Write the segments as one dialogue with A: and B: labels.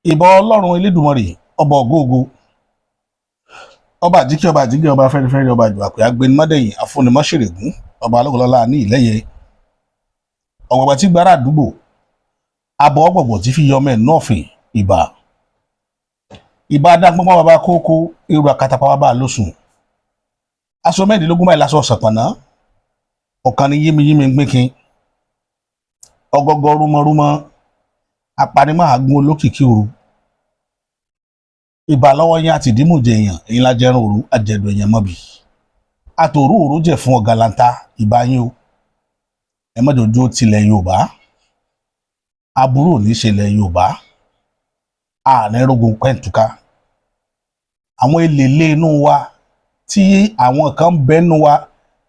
A: Ìbà Ọlọ́run Elédùmarè, ọba ògóògo, ọba àjíkẹ́, ọba àjíkẹ́, ọba fẹ́rẹ́fẹ́rẹ́, ọba àjùwàpẹ́, agbẹnimọ́dẹ̀yìn, afúnimọ́ṣẹ̀rẹ̀gún, ọba alógolọ́lá ní ìlẹ́yẹ, ọ̀gbàgbà tí gbára àdúgbò, abọ́ ọ̀gbọ̀gbọ̀ tí fi yọmọ ẹ̀ nọ́ọ̀fìn. Ìbà, ìbà adágbọ́npọ́n, bàbá kókó èrò àkàtàpá, bàbá lóṣùn, aṣọ 16 báyìí lásọ ṣàpàná, ọ̀kan ní yímiyími ń gbínkin, ọgọgọ rúmọrúmọ, apanimọ̀ olókìkí òru. Ìbà lọ́wọ́ yín àti ìdímùjẹ èèyàn, èyí la jẹran òru, àjẹdùn èèyàn mọ́bì, àtòrú òru jẹ fún ọ̀gàlàǹtà. Ìbà yín o, ẹ má jòjú tilẹ̀ Yorùbá, aburú ò ní ṣẹlẹ̀ Yorùbá, ààrẹ rogun pẹ́ǹtùká. Àwọn èlèlé inú wa tí àwọn kan bẹ́nu wa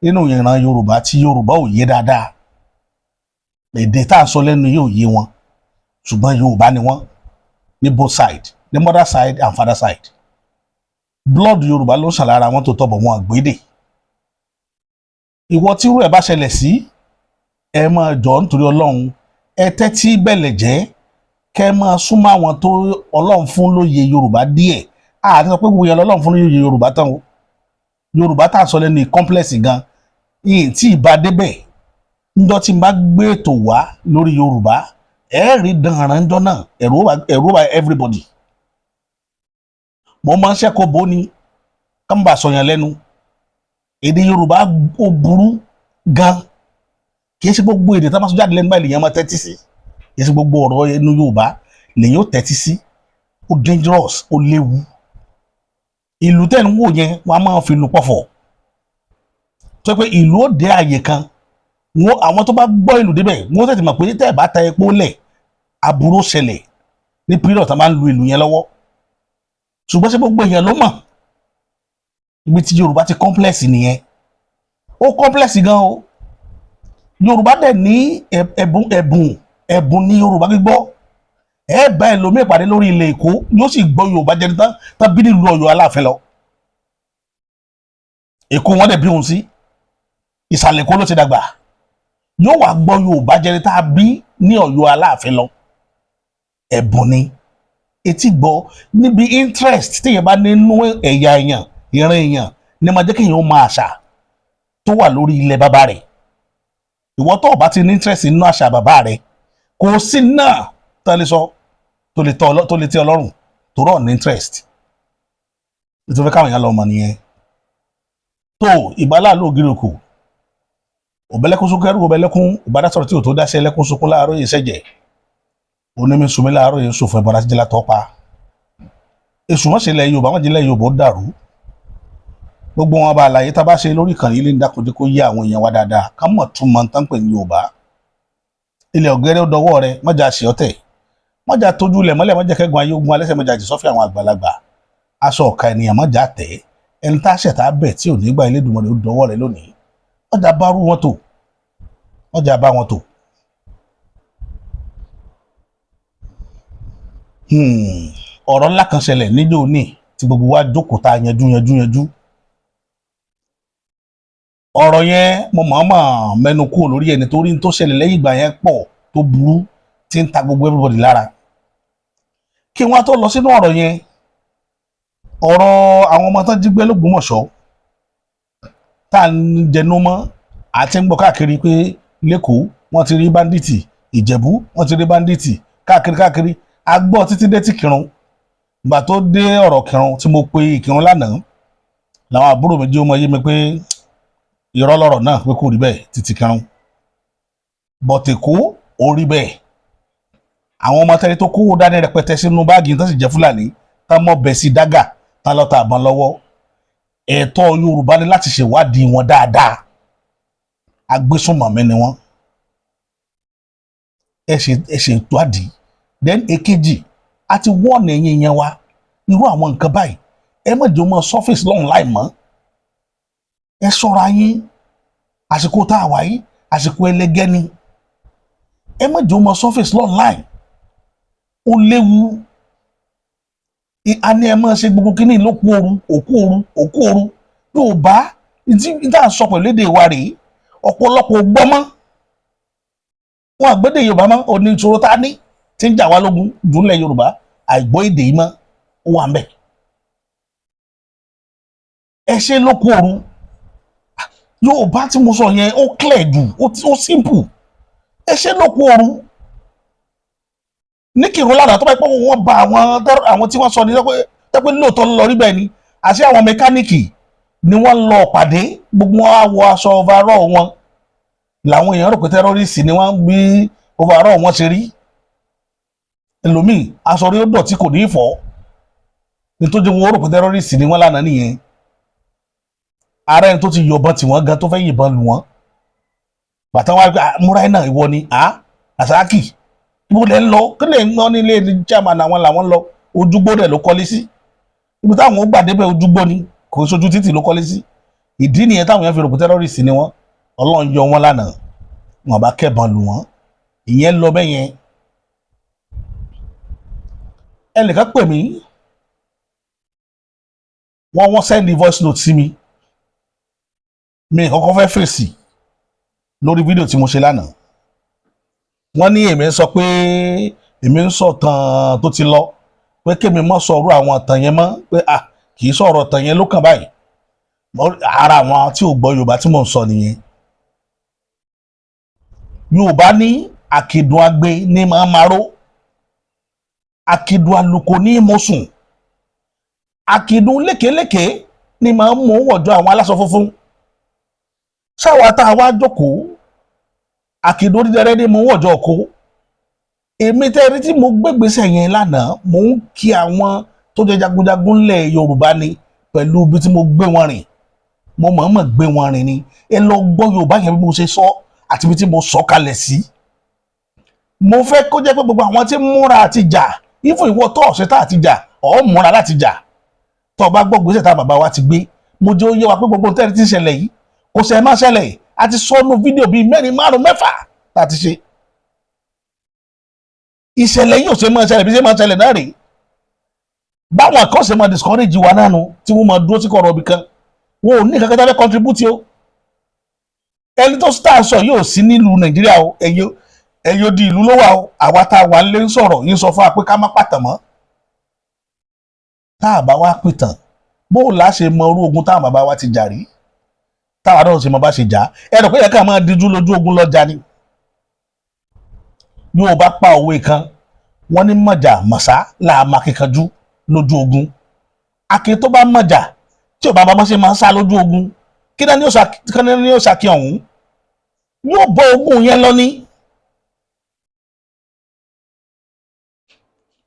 A: nínú ìran Yorùbá tí Yorùbá ò yé dáadáa, èdè tá à ń sọ lẹ́nu yóò yé wọn, ṣùgbọ́n Yorùbá ni wọ́n ní both side, ní mother side and father side. Blood Yorùbá ló ń ṣàn lára wọn tó tọ̀bọ̀ wọn àgbédè. Ìwọ tí irú ẹ̀ bá ṣẹlẹ̀ sí, ẹ máa jọ nítorí Ọlọ́run, ẹ tẹ́tí bẹ̀lẹ̀ jẹ́ kẹ́ ẹ máa súnmọ́ àwọn tó Ọlọ́run fún lóye Yorùbá díẹ̀. Àti sọ pé gbogbo yẹn lọ́lọ́run fún lóye Yorùbá tán o. Yorùbá tá à ń sọ lẹ́nu complex gan yìí tí ì bá débẹ̀. Ńjọ́ tí n bá gbé ètò wá lórí Yorùbá, ẹ rí danran ńjọ́ náà, ẹ̀rù ó bá everybody. Mo máa ń ṣẹ́kọ̀ọ́ bó ni kánbà sọ̀yàn lẹ́nu. Èdè Yorùbá, ó burú gan. Kì í ṣe gbogbo èdè tá a bá sọ jáde lẹ́nu báyìí lèèyàn máa tẹ́tí sí. Kì í ṣe gbogbo ọ̀rọ̀ ẹnu Yorùbá lèèyàn ó tẹ́tí sí. Ó dangerous, ó léwu. Ìlú tẹ̀ ń wò yẹn, wọ́n á máa fi ìlú pọ̀fọ̀ tó pé ìlú ó dé àyè kan, wọn àwọn tó bá gbọ́ ìlú débẹ̀, wọ́n tètè mọ̀ pé tẹ́ ẹ̀ bá ta epo lẹ̀, aburú ṣẹlẹ̀ ní period tá a máa ń lu ìlú yẹn lọ́wọ́. Ṣùgbọ́n ṣé gbogbo èèyàn ló mọ̀? Ibi tí Yorùbá ti complex nìyẹn. Ó complex gan o. Yorùbá dẹ̀ ní ẹ̀bùn, ẹ̀bùn, ẹ̀bùn ní Yorùbá gbígbọ́. Ẹ bá ẹlòmíì pàdé lórí ilẹ̀ Èkó, yóò sì gbọ́ Yorùbá jẹni tán tán bí nílùú Ọ̀yọ́ Aláàfin lọ. Èkó wọn dẹ̀ bí òun sí, ìsàlẹ̀ Èkó ló ti dàgbà, yóò wá gbọ́ Yorùbá jẹni tá a bí ní Ọ̀yọ́ Aláàfin lọ. Ẹ̀bùn ni etí gbọ́ níbi interest téèyàn bá nínú ẹ̀yà èèyàn, ìran èèyàn ní máa jẹ́ kéèyàn ó máa àṣà tó wà lórí ilẹ̀ bàbá rẹ̀. Ìwọ tó o bá ti ní interest nínú àṣà bàbá rẹ̀, kò sí náà tó lè sọ tó lè tẹ́ Ọlọ́run tó rọ̀ ní interest. Nítorí káwọn èèyàn lọ mọ̀ nìyẹn. Tó ìgbàlá lóògiri òkò òbẹ́lẹ́kún sunkún, ẹrú òbẹ́lẹ́kún ìbádásọ̀rọ̀ tí ò tó dáṣẹ́ ẹlẹ́kún sunkún láàárọ̀ yìí, ṣẹ̀jẹ̀ onímí sunmi láàárọ̀ yìí, ṣòfò ẹ̀bọ̀dá síjẹ́lá tọ́ pa èṣù mọ́ṣẹ́lẹ̀ Yorùbá wọ́n jílẹ̀ Yorùbá ó dàrú. Gbogbo wọn bá àlàyé tá a bá ṣe lórí ìkànnì ilé ń dákunjẹ́ kó yé àwọn èèyàn wa dáadáa, ká mọ̀ tún mọ̀ tán pè ní Yorùbá. Ilẹ̀ ọ̀gẹ́rẹ́ ó dọwọ́ rẹ, mọ́jà ṣe ọ́tẹ̀, mọ́jà tójú ilẹ̀ mọ́lẹ̀, mọ́jà kẹ́gun ayé ogun alẹ́sẹ̀, mọ́jà jì sọ́fì àwọn àgbàlagbà, aṣọ ọ̀ka ènìyàn mọ́jà tẹ̀. Ẹni tá a ṣẹ̀ tá a bẹ̀ tí ò ní gbà, Elédùmarè, ó dọwọ́ rẹ lónìí. Mọ́jà bá rú wọn tò, mọ́jà bá wọn tò. Ọ̀rọ̀ ńlá kan ṣẹlẹ̀ níjó ní tí gbogbo wa jókòó tá a yanjú yanjú yanjú ọ̀rọ̀ yẹn. Mo mọ̀ọ́mọ̀ mẹ́nu kúrò lórí ẹ̀ nítorí tó ṣẹlẹ̀ lẹ́yìn ìgbà yẹn pọ̀ tó burú tí ń ta gbogbo everybody lára. Kí wọ́n tó lọ sínú ọ̀rọ̀ yẹn, ọ̀rọ̀ àwọn ọmọ tó jí gbé l'Ógbómọ̀ṣọ́ tá à ń jẹnu mọ́ àti ń gbọ́ káàkiri pé l'Ékòó wọ́n ti rí bandit, Ìjẹ̀bú wọ́n ti rí bandit, káàkiri káàkiri. A gbọ́ títí dé tí Kírun. Ìgbà tó dé ọ̀rọ̀ Kírun tí mo pe Ìkírun lánàá, làwọn àbúrò mi jẹ́ ó mọ yé mi pé irọ́ lọ̀rọ̀ náà, pé kò rí bẹ́ẹ̀ títí Kírun, but Èkó ó rí bẹ́ẹ̀. Àwọn ọmọ tẹ́lẹ̀ tó kówó dání rẹpẹtẹ sínú báàgì tó sì jẹ́ Fúlàní, tá mọ́ bẹ̀ sí dágà, tá lọ́ta àbọ̀n lọ́wọ́. Ẹ̀tọ́ Yorùbá ní láti ṣèwádìí wọn dáadáa. Agbésùnmọ̀mí ni wọ́n. Ẹ ṣe ìwádìí. Then èkejì, a ti wọ́ọ̀nù ẹ̀yìn yẹn wa, irú àwọn nǹkan báyìí, ẹ má jẹ́ ó máa surface lọ́hùn láì mọ́. Ẹ ṣọ́ra yín. Àsìkò tá a wà yìí, àsìkò ẹlẹgẹ́ ni. Ẹ má jẹ́ ó máa surface online, ó léwu. A ní ẹ máa ṣe gbogbo kínní lókù ooru, òkú ooru, òkú ooru. Yorùbá tí tá à ń sọ pẹ̀lú èdè wa rèé, ọ̀pọ̀lọpọ̀ gbọ́ mọ́ wọn àgbédè Yorùbá mọ́. Òní ìṣòro tá a ní tí ń jà wá lógun jùlẹ̀ Yorùbá. Àìgbọ́ èdè yìí mọ́ ó wà ń bẹ̀. Ẹ ṣe lóko òru. Yorùbá tí mo sọ yẹn, ó clear jù, ó simple. Ẹ ṣe lóko òru ní kírun lánàá. Tó bá pẹ́ wọ́n ba àwọn tí wọ́n sọ ní tẹ́pẹ́ lóòótọ́ lọ rí bẹ́ẹ̀ ni. Àṣé àwọn mẹkáníìkì ni wọ́n lọ pàdé, gbogbo wọn á wọ aṣọ overall wọn, làwọn èèyàn rò pé terrorist ni wọ́n. Bí overall wọn ṣe rí, ẹlòmíì aṣọ rí ó dọ̀tí, kò ní í fọ́, nítorí wọn rò pé terrorist ni wọ́n lánàá nìyẹn. Ara ẹni tó ti yọ̀bọ̀n tí wọ́n gan tó fẹ́ yìnbọn lù wọ́n bàtà wọn á múra iná. Ìwọ ni àsáàkì, ibo lẹ ń lọ? Kí lè ń lọ nílé chairman àwọn làwọn lọ. Ojúgbó rẹ̀ ló kọ́lé sí. Ibi táwọn ó gbà débẹ̀, ojúgbó ni, kò sójú títì ló kọ́lé sí. Ìdí nìyẹn táwọn yẹn fi rò pé terrorist ni wọ́n. Ọlọ́run yọ wọ́n lánàá, wọn bá kẹ́bọn lù wọ́n. Ìyẹn lọ bẹ́ẹ̀ yẹn. Ẹnìkan pè mí, wọ́n send voice note sí mi. Mi kọ́kọ́ fẹ́ fèsì lórí fídíò tí mo ṣe lánàá. Wọ́n ní èmi ń sọ pé èmi ń sọ tàn tó ti lọ, pé kémi mọ́ sọ̀rọ̀ àwọn tàn yẹn mọ́, pé à kì í sọ̀rọ̀ tàn yẹn ló kàn báyìí. Ara àwọn tí ò gbọ́ Yorùbá tí mò ń sọ nìyẹn. Yorùbá ní àkìdùn agbe ní máa maró, àkìdùn àlùkò ní mọ̀sùn, àkìdùn lékelèké ní máa mú wọ̀jọ́ àwọn aláṣọ funfun. Ṣáwa tá a wá jókòó, àkìdùn onídẹrẹ́ ní mú wọ̀jọ́ kó. Èmi tẹ́rí tí mo gbégbèsè yẹn lánàá, mò ń kí àwọn tó jẹ́ jagunjagun ńlẹ̀ Yorùbá ni pẹ̀lú ibi tí mo gbé wọn rìn. Mo mọ̀ọ́mọ̀ gbé wọn rìn ni. Ẹ lọ gbọ́ Yorùbá yẹn bí mo ṣe sọ àti ibi tí mo sọ kalẹ̀ sí. Mo fẹ́ kó jẹ́ pé gbogbo àwọn tí ń múra àti jà, ìfún ìwọ tó ọ̀ṣẹ́ tá àti jà, ọ̀ múra láti jà. Tó o bá gbọ́ gbèsè tá bàbá wa ti gbé, mo jẹ́ ó yé wa pé gbogbo tẹ́lẹ̀ tí ń ṣẹlẹ̀ yìí kò ṣe é má ṣẹlẹ̀. A ti sọnù fídíò bíi mẹ́rin, márùn, mẹ́fà tá a ti ṣe. Ìṣẹ̀lẹ̀ yìí ò ṣe máa ṣẹlẹ̀ bí ṣe máa ṣẹlẹ̀ náà rèé. Báwọn kan ṣe máa discourage wa náà nu, tí wọ́n máa dúró sí kọ̀rọ̀ ibì kan, wọn ò ní kankan tá fẹ́ contribute o. Ẹni tó star sọ yóò sí nílùú Nàìjíríà o. Ẹ̀yin odi ìlú ló wà o. Àwa tá a wà nílé ń sọ̀rọ̀ yín, sọ fún wa pé ká má pàtàn mọ́. Tá a bá wá pìtàn, bó o lá ṣe mọ irú ogun táwọn bàbá wa ti jà rí, táwa náà ṣe mọ bá ṣe jà? Ẹ rò pé yẹ ká máa díjú lójú ogun lọ́jà ni. Yóò bá pa òwe kan, wọ́n ní mọ̀jà mọ̀sá là máa kíkanjú lójú ogun. Akin tó bá mọ̀jà, tí ò bá bá ṣe máa ń sá lójú ogun, kí náà ní yóò ṣàkí ọ̀hún, yóò bọ ogun yẹn lọ ní.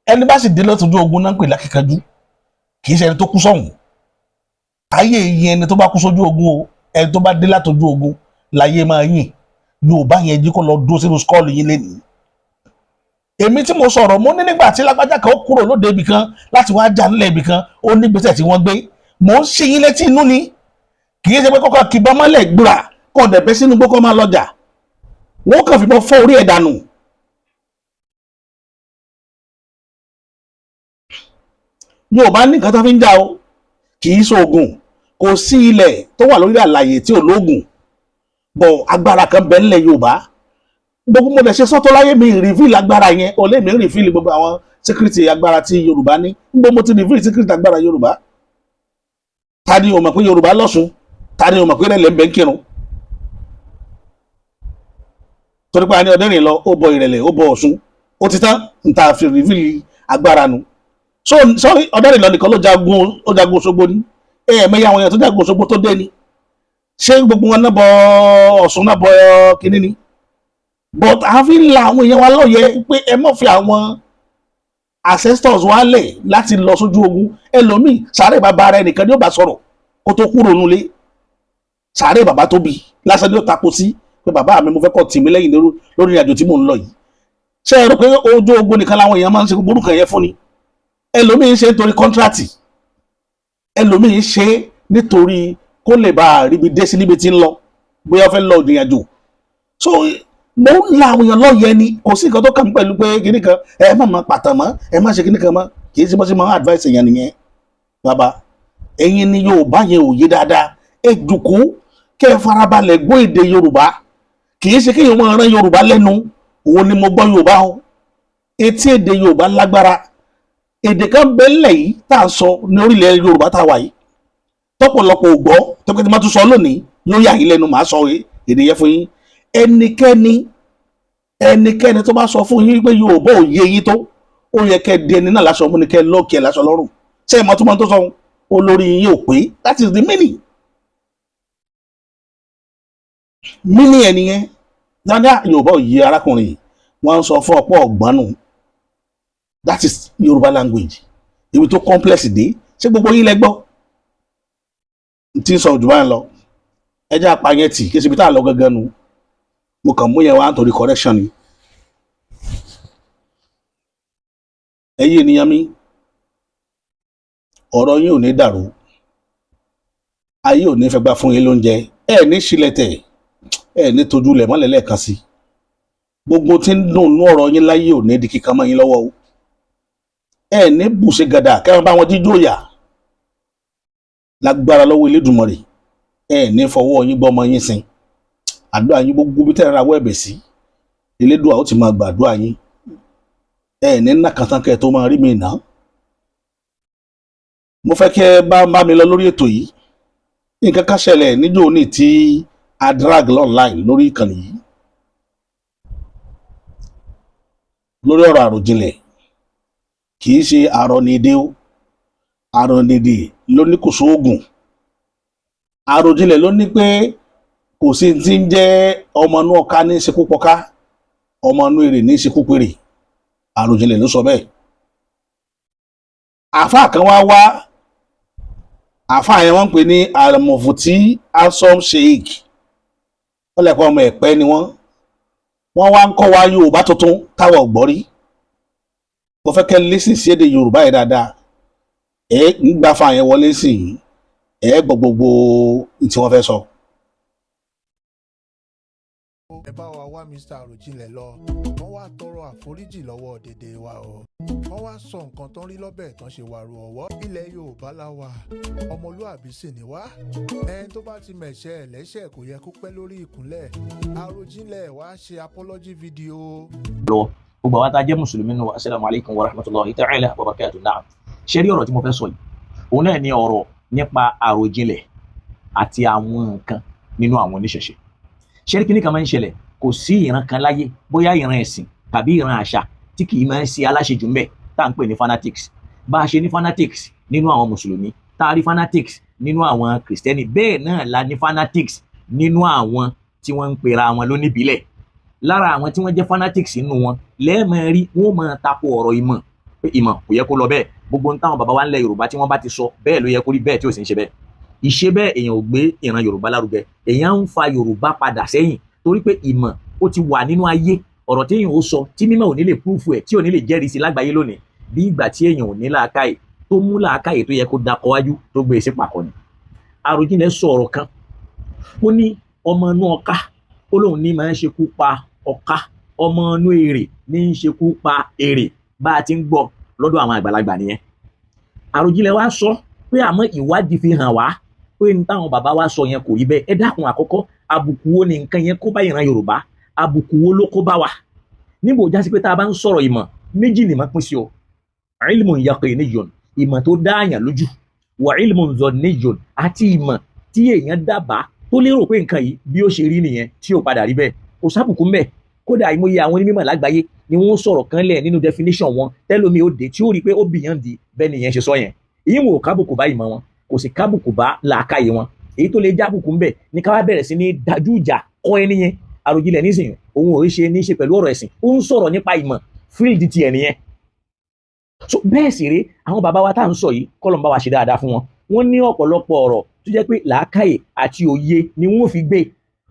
A: Ẹni bá sì dé lọ́tọ́jú ogun náà ń pè lákìkanjú, kì í ṣe ẹni tó kú sọ̀hún. Ayé yẹn, ẹni tó bá kú sójú ogun o, ẹni tó bá dé látọjú ogun láyé máa yìn. Yorùbá yẹn jí kó lọ dúró sínú skull yín lénìí. Èmi tí mo sọ̀rọ̀, mo ní nígbà tí lágbájá kan ó kúrò lóde ibì kan láti wá jà nílẹ̀ ibì kan, ó ní gbèsè tí wọ́n gbé. Mò ń ṣe yín létí inú ni. Kì í ṣe pé kọ́kọ́ kìbọn mọ́lẹ̀ gbúra kọ́ dẹ̀bẹ́ sínú gbó kọ́ máa lọ́jà, wọ́n kàn fìbọn fọ́ orí ẹ̀ dànù. Yorùbá ní nǹkan tó fi ń jà o, kì í ṣoògùn. Kò sí ilẹ̀ tó wà lórí àlàyé tí ò lóògùn bọ̀. Agbára kan bẹ nílẹ̀ Yorùbá. Gbogbo mo dẹ̀ ṣe sọ́tọ̀ láyé mi, reveal agbára yẹn ò lè mi reveal gbogbo àwọn secret agbára tí Yorùbá ní. Gbogbo mo ti reveal secret agbára Yorùbá. Ta ni o mọ̀ pé Yorùbá lọ́ṣun? Ta ni o mọ̀ pé rẹ̀lẹ̀ ń bẹ ń kírun? Torí pé a ní ọdẹ́rìn lọ, ó bọ ìrẹ̀lẹ̀, ó bọ Ọ̀ṣun, ó ti tán. N ta fi reveal agbára nu. So sorry, ọdẹ́rìn lọ nìkan ló jagun, ó jagun Òṣogbo ni. Ẹ̀ẹ̀mẹ́yà àwọn èèyàn tó jagun Òṣogbo tó dé ni. Ṣé gbogbo wọn náà bọ Ọ̀ṣun, náà bọ kínní ni? But a fi ń la àwọn èèyàn wa lóye pé ẹ má fi àwọn ancestors wa lẹ̀ láti lọ sójú ogun. Ẹlòmíì, sàárè bàbá rẹ̀ nìkan ni ó bá sọ̀rọ̀ kó tó kúrò nulẹ̀. Sàárè bàbá tó bí lásán ni ó tako sí pé bàbá mi, mo fẹ́ kọ́ tì mí lẹ́yìn lórí ìrìnàjò tí mò ń lọ yìí. Ṣé ẹ rò pé ojú ogun nìkan làwọn èèyàn máa ń ṣe gbogbo orúkọ yẹn fún ni? Ẹlòmíì ń ṣe nítorí contract, ẹlòmíì ń ṣe nítorí kó lè bá a ríbi dé sí níbi tí ń lọ, bóyá ó fẹ́ lọ ìrìnàjò. So mo ń la àwọn èèyàn lọ́yẹ̀ ni. Kò sí nǹkan tó kàn mí pẹ̀lú pé kíní kan, ẹ má máa pàtàn mọ́, ẹ má ṣe kíní kan mọ́. Kì í ṣe bó ṣe máa advice èèyàn nìyẹn. Bàbá, ẹ̀yin ni Yorùbá yẹn ò yé dáadáa. Ẹ jòkó kẹ́ ẹ farabalẹ̀ gbọ́ èdè Yorùbá. Kì í ṣe kéèyàn máa rán Yorùbá lẹ́nu. Òun ni mo gbọ́ Yorùbá o. Etí èdè Yorùbá lágbára. Èdè kan bẹ́ẹ̀ ńlẹ̀ yìí tá à ń sọ ní orílẹ̀ Yorùbá tá a wà yìí, tọ́pọ̀lọpọ̀ ò gbọ́, tọ́pẹ́ tí ma tún sọ lónìí yóò yà yín lẹ́nu. Màá sọ èdè yẹn fún yín. Ẹnikẹ́ni tó bá sọ fún yín pé Yorùbá ò yé yín tó, ó yẹ kẹ́ di ẹni náà láṣọ mú ni, kẹ́ lọ́ọ̀kì ẹ̀ láṣọ lọ́rùn. Ṣé ẹ̀ mọ̀ tó mọ̀ tó sọ? Olórí yín ò pé. That is the meaning ẹ̀ nìyẹn. Dáadáa, Yorùbá ò yé arákùnrin yìí, wọ́n ń sọ fún ọ̀pọ̀ ọ̀gbọ́nù. That is Yorùbá language, ibi tó complex dé. Ṣé gbogbo yín lẹ gbọ́ tí ń sọ jù báyìí lọ? Ẹ jẹ́ apá yẹn tì kí ṣe ibi tá a lọ gangan nu. Mo kàn mú yẹn wá nítorí correction ni. Ẹ̀yin ènìyàn mi, ọ̀rọ̀ yín ò ní dàrú, ayé ò ní fẹ́ gbà fún yín lóúnjẹ, ẹ ní sílẹ̀tẹ̀, ẹ ní tójú lẹ̀ mọ́lẹ̀ lẹ́ẹ̀kan sí. Gbogbo tí ń dùn nú ọ̀rọ̀ yín láyé ò ní di kíkan mọ́ yín lọ́wọ́ o. Ẹ ní bùṣe gàdà kẹ́wọn bá wọn jíjó yà lágbára lọ́wọ́ Elédùmarè. Ẹ ní fọwọ́ yín gbọ́mọ yín sin. Àdúrà yín, gbogbo bí tẹ́lẹ̀ ra wọ́ ẹ̀bẹ̀ sí, Elédùà ó ti máa gbàdúrà yín. Ẹ ní nàkàtàn kẹ́ ẹ tó máa rí mi nà. Mo fẹ́ kí ẹ bá bá mi lọ lórí ètò yìí. Nǹkan kan ṣẹlẹ̀ níjó ní tí a drag online lórí ìkànnì yìí lórí ọ̀rọ̀ àròjinlẹ̀. Kì í ṣe àrọ̀nìdè o. Àrọ̀nìdè ló ní kò sóògùn. Àròjinlẹ̀ ló ní pé kò sí ti ń jẹ́ ọmọ inú ọ̀ka ní ṣekú pọ̀ká, ọmọ inú èrè ní ṣekú pèrè. Àròjinlẹ̀ ló sọ bẹ́ẹ̀. Àáfàá kan wá wá, àáfàá yẹn wọ́n ń pè ní Al-Mufti Asom Sheikh. Wọ́n lẹ́kọ̀ọ́ ọmọ Ẹ̀pẹ́ ni wọ́n. Wọ́n wá ń kọ́ wa Yorùbá tuntun táwọn ò gbọ́ rí. Mo fẹ́ kẹ́ listen sí èdè Yorùbá yẹn dáadáa. Ẹ ń gbà fa yẹn wọlé sí i, ẹ gbọ́ gbogbo tí wọ́n fẹ́ sọ.
B: Ẹ bá wa wá Mr. Àròjinlẹ̀ lọ, wọ́n wá tọrọ àforíjì lọ́wọ́ dédé wa o. Wọ́n wá sọ nǹkan tán rí lọ́bẹ̀ tán ṣe wàrú ọ̀wọ́. Ilẹ̀ Yorùbá la wà, ọmọlúàbí sì ni wá. Ẹni tó bá ti mẹ̀ṣẹ̀ ẹlẹ́ṣẹ̀ kò yẹ kó pẹ́ lórí ìkúnlẹ̀. Àròjinlẹ̀ wá ṣe apology video.
C: Lọ́wọ́ gbogbo àwọn tá a jẹ́ mùsùlùmí nù, asalaamu alaykum wa rahmatulahi ta'ala wa barakatuh. Na'am, ṣé rí ọ̀rọ̀ tí mo fẹ́ sọ yìí, òun náà ni ọ̀rọ̀ nípa àròjinlẹ̀ àti àwọn nǹkan nínú àwọn oníṣẹ̀ṣe. Ṣé rí kíní kan máa ń ṣẹlẹ̀? Kò sí ìran kan láyé, bóyá ìran ẹ̀sìn tàbí ìran àṣà, tí kì í máa ń ṣe aláṣejù ńbẹ̀, tá à ń pè ní fanatics. Bá a ṣe ní fanatics nínú àwọn mùsùlùmí, tá a rí fanatics nínú àwọn kìrìsìtẹ́nì, bẹ́ẹ̀ náà la ní fanatics nínú àwọn tí wọ́n ń pera wọn lóníbílẹ̀. Lára àwọn tí wọ́n jẹ́ fanatics nínú wọn lẹ́ẹ̀mọ rí, wọ́n máa tako ọ̀rọ̀ ìmọ̀ pé ìmọ̀ kò yẹ kó lọ bẹ́ẹ̀. Gbogbo ń táwọn bàbá wa ńlẹ̀ Yorùbá tí wọ́n bá ti sọ, bẹ́ẹ̀ ló yẹ kó rí bẹ́ẹ̀, tí ò sì ń ṣe bẹ́ẹ̀. Ìṣe bẹ́ẹ̀, èèyàn ò gbé ìran Yorùbá lárugẹ, èèyàn ń fa Yorùbá padà sẹ́yìn, torí pé ìmọ̀ ó ti wà nínú ayé. Ọ̀rọ̀ tí èèyàn ó sọ tí mímọ̀ ò ní lè púrúfù ẹ̀, tí ò ní lè jẹ́rìí sí lágbàáyé lónìí, bí ìgbà tí èèyàn ò ní làákàyè tó mú làákàyè tó yẹ kó dakọ̀ wájú tó gbé e sí pàkọ́ ni. Àròjinlẹ̀ sọ ọ̀rọ̀ kan, ó ní ọmọ inú ọká, ó lóun ní máa ń ṣekú pa ọká, ọmọ inú èrè ní ń ṣekú pa èrè. Bá a ti ń gbọ́ lọ́dọ̀ àwọn àgbàlagbà nìyẹn. Àròjinlẹ̀ wa sọ pé àmọ́ ìwádìí fi hàn wá pé ní táwọn bàbá wa sọ yẹn kò rí bẹ́ẹ̀. Ẹ dákun, àkọ́kọ́, àbùkù wo ni nǹkan yẹn kó bá ìran Yorùbá? Àbùkù wo ló kó bá wa? Níbo jásí pé tá a bá ń sọ̀rọ̀ ìmọ̀, méjì ni ìmọ̀ pín sí o: ilmun yaqiniyyun, ìmọ̀ tó dáàyàn lójú, wa ilmun zanniyyun, àti ìmọ̀ tí èèyàn dábàá tó lérò pé nǹkan yìí bí ó ṣe rí nìyẹn, tí ò padà rí bẹ́ẹ̀. Kò sábùkù ńbẹ̀. Kódà àìmọye àwọn onímọ̀ lágbàáyé ni wọ́n sọ̀rọ̀ kan lẹ̀ nínú definition wọn, tẹ́lómi ó dé tí ó rí i pé ó beyond bẹ́ẹ̀ nìyẹn ṣe sọ yẹn. Èyí wọn ò kábùkù bá ìmọ̀ wọn, kò sì kábùkù bá làákàyè wọn. Èyí tó lè jábùkù ńbẹ̀ ní ká wá bẹ̀rẹ̀ sí ní dájú ìjà kọ́ ẹni yẹn. Àròjinlẹ̀ nísìnyí, òun ò ṣe ní ṣe pẹ̀lú ọ̀rọ̀ ẹ̀sìn, ó ń sọ̀rọ̀ nípa ìmọ̀, field tiẹ̀ nìyẹn. So bẹ́ẹ̀ sì rèé, àwọn bàbá wa tá à ń sọ yìí, kọ́lọ̀ ń bá wa ṣe dáadáa fún wọn, wọ́n ní ọ̀pọ̀lọpọ̀ ọ̀rọ̀ tó jẹ́ pé làákàyè àti òye ni wọ́n fi gbé,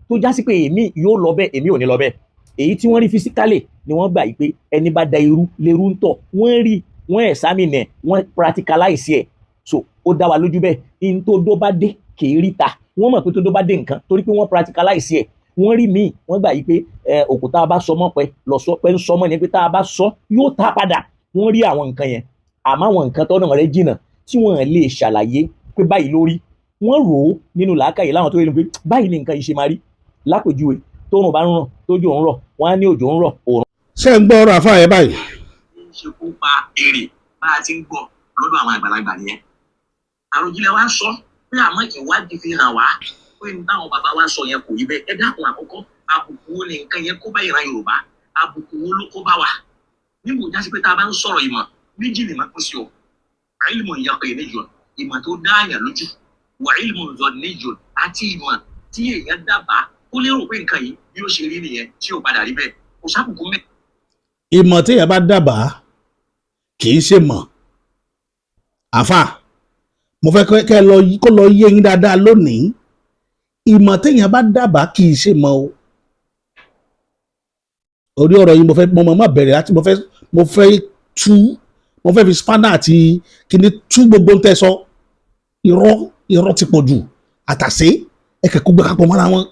C: tó já sí pé èmi yóò lọ bẹ́ẹ̀, èmi ò ní lọ bẹ́ẹ̀. Èyí tí wọ́n rí physically ni wọ́n gbà yìí pé ẹni bá da irú lérú ń tọ̀. Wọ́n rí, wọ́n examine ẹ̀, wọ́n practicalize ẹ̀, so ó dá wa lójú bẹ́ẹ̀. In tó dó bá dé kì í rí ta. Wọ́n mọ̀ pé tó dó bá dé nǹkan, torí pé wọ́n practicalize ẹ̀. Wọ́n rí míì, wọ́n gbà yìí pé ẹ òkú tá a bá sọ mọ́ pẹ́ lọ sọ pé ń sọ mọ́ ni pé tá a bá sọ yóò ta padà. Wọ́n rí àwọn nǹkan yẹn, àmọ́ àwọn nǹkan tọ́nà rẹ̀ jìnnà tí wọ́n lè ṣàlàyé pé báyìí lórí, wọ́n rò ó nínú làákàyè láwọn tó yẹ pé báyìí ni nǹkan yìí ṣe máa rí. Lápèjúwe, tóòrùn bá ń ràn, tójò ń rọ̀, wọ́n á ní òjò ń rọ̀, òòrùn.
A: Ṣé ń gbọ́ ọ̀rọ̀ àfáà yẹn báyìí?
C: Ń ṣekú pa èrè. Bá a ti ń gbọ́ lọ́dọ̀ àwọn àgbàlagbà nìyẹn. Àròjinlẹ̀ wa sọ pé, àmọ́ ìwádìí fi hàn wá pé ní táwọn bàbá wa sọ yẹn kò rí bẹ́ẹ̀. Ẹ dákun, àkọ́kọ́, àbùkù wo ni nǹkan yẹn kó bá ìran Yorùbá? Àbùkù wo ló kó bá wa? Níbo jásí pé tá a bá ń sọ̀rọ̀ ìmọ̀, méjì ni máa pín sí o: علم يقيني, ìmọ̀ tó dáàyàn lójú, وعلم ظني, àti ìmọ̀ tí èèyàn dábàá, ó lérò pé nǹkan yìí bí ó ṣe rí nìyẹn, tí ò padà rí bẹ́ẹ̀. Kò sábùkù mẹ́.
A: Ìmọ̀ téèyàn bá dábàá kì í ṣe mọ̀. Àfà, mo fẹ́ kẹ́ ẹ lọ kó lọ yé yín dáadáa lónìí: ìmọ̀ téèyàn bá dábàá kì í ṣe mọ̀ o. Orí ọ̀rọ̀ yìí, mo fẹ́ mo mọ̀ mọ̀ bẹ̀rẹ̀ láti mo fẹ́ tú, mo fẹ́ fi spanner àti kíní tú gbogbo ń tẹ́ sọ. Irọ́, irọ́ ti pọ̀ jù, àtàsé ẹ̀kẹ́ kó gbé kápọ̀ mọ́ra wọn.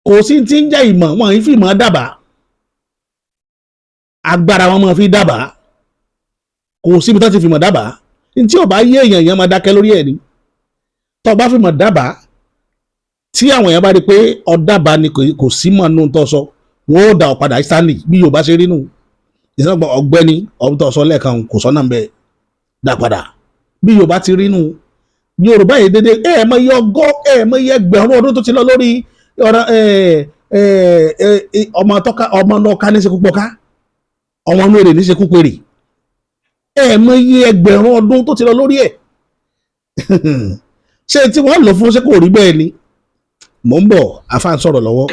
A: Kò sí ti ń jẹ́ ìmọ̀ wọn yìí fi ìmọ̀ dábàá, agbára wọn máa fi dábàá. Kò síbi tó ti fìmọ̀ dábàá. Ní tí ò bá yé èèyàn, èèyàn máa dákẹ́ lórí ẹ̀ ni. Tó o bá fìmọ̀ dábàá, tí àwọn èèyàn bá rí i pé ọ̀dàbà ni, kò sí mọ̀ nínú tó sọ, wọn ó dà ọ̀ padà instantly. Bí Yorùbá ṣe rí nù, ìsọgbọn ọ̀gbẹ́ni, ọ̀hún tó sọ lẹ́ẹ̀kan kò sọ́nà ń bẹ, dá padà. Bí Yorùbá ti rí nù, Yorùbá yìí dédé ẹ ẹ mọ iye ọgọ́, ẹ mọ iye ẹgbẹ̀rún ọdún tó ti lọ lórí ọ̀rọ̀ ẹ ẹ ẹ ọmọ tọ́ka, ọmọ náà ká ní ṣekú pọ̀ká, ọmọ inú èrè ní ṣekú pèrè. Ẹ mọ iye ẹgbẹ̀rún ọdún tó ti lọ lórí ẹ̀. Ṣé tí wọ́n lò fún, ṣé kò rí bẹ́ẹ̀ ni? Mò ń bọ̀, àfa ń sọ̀rọ̀ lọ́wọ́.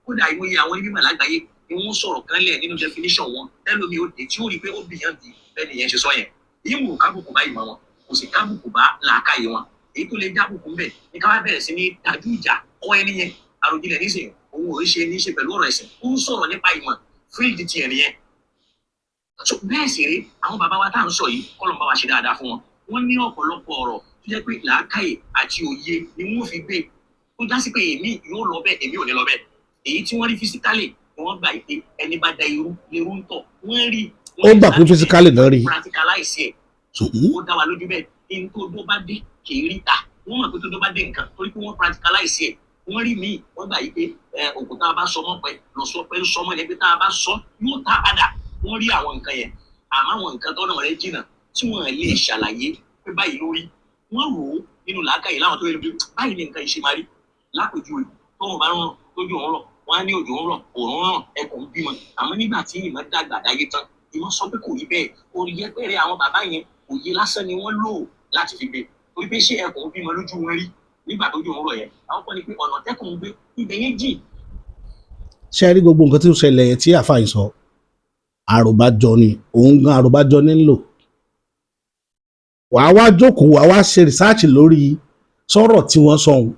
C: Kódà, ìmọ̀ye àwọn onímọ̀ lágbàáyé ni wọ́n sọ̀rọ̀ kan lẹ̀ nínú definition wọn, tẹ́lómi ó dé tí ó rí i pé ó bìyàn di bẹ́ẹ̀ nìyẹn ṣe sọ yẹn. Ìwò kábùkù bá ìmọ̀ wọn, kò sì kábùkù bá làákàyè wọn. Èyí tó lè jábùkù ń bẹ̀ ní ká wá bẹ̀rẹ̀ sí ní dájú ìjà kọ́ ẹni yẹn. Àròjinlẹ̀ nísìnyí, òun ò ṣe ní ṣe pẹ̀lú ọ̀rọ̀ ẹ̀sìn, ó ń sọ̀rọ̀ nípa ìmọ̀, field tiẹ̀ nìyẹn. So bẹ́ẹ̀ sì rí, àwọn bàbá wa tá à ń sọ yìí, kọ́lọ̀ ń bá wa ṣe dáadáa fún wọn, wọ́n ní ọ̀pọ̀lọpọ̀ ọ̀rọ̀ tó jẹ́ pé làákàyè àti òye ni wọ́n fi gbé, tó já sí pé èmi yóò lọ bẹ́ẹ̀, èmi ò ní lọ bẹ́ẹ̀. Èyí tí wọ́n rí physically ni wọ́n gbà pé ẹni bá da irú lérú ń tọ̀. Wọ́n rí
A: Ó gbà pé physically náà rí.
C: Practicalize ẹ̀, ó dá wa lójú bẹ́ẹ̀. Ní tó dó bá dé kì í rí ta, wọ́n mọ̀ pé tó dó bá dé nǹkan, torí pé wọ́n practicalize ẹ̀. Wọ́n rí míì, wọ́n gbà yí pé òkú tá a bá sọ mọ́ pẹ́ lọ sọ pé ń sọ mọ́ ni pé tá a bá sọ yóò tá padà. Wọ́n rí àwọn nǹkan yẹn, àmọ́ àwọn nǹkan tọ́nà rẹ̀ jìnnà tí wọ́n lè ṣàlàyé pé báyìí ló rí, wọ́n rò ó nínú làákàyè láwọn tó yẹ pé báyìí ni nǹkan yìí ṣe máa rí. Lápèjúwe, tóun bá ń rán, tójú òun rọ̀, wọ́n á ní òjò ń rọ̀, òòrùn ràn, ẹkùn ń bímọ. Àmọ́ nígbà tí ìmọ̀ dàgbà dáyé tán, ìmọ̀ sọ pé kò rí bẹ́ẹ̀. Orí yẹpẹrẹ àwọn bàbá yẹn, òye lásán ni wọ́n lò láti fi gbé, torí pé ṣé ẹkùn ń bímọ lójú wọn rí nígbà tójú òun rọ̀ yẹn? Àwọn kan ní pé ọ̀nà tẹ́kùn ń gbé ibẹ̀ yẹn jìn.
A: Ṣe rí gbogbo nǹkan tí ó ṣẹlẹ̀ yẹn tí àfa yìí sọ, àròbájọ ni. Òun gan àròbájọ ní ń lò. Wàá wá jókòó, wàá wá ṣe research lórí sọ̀rọ̀ tí wọ́n sọ ohun,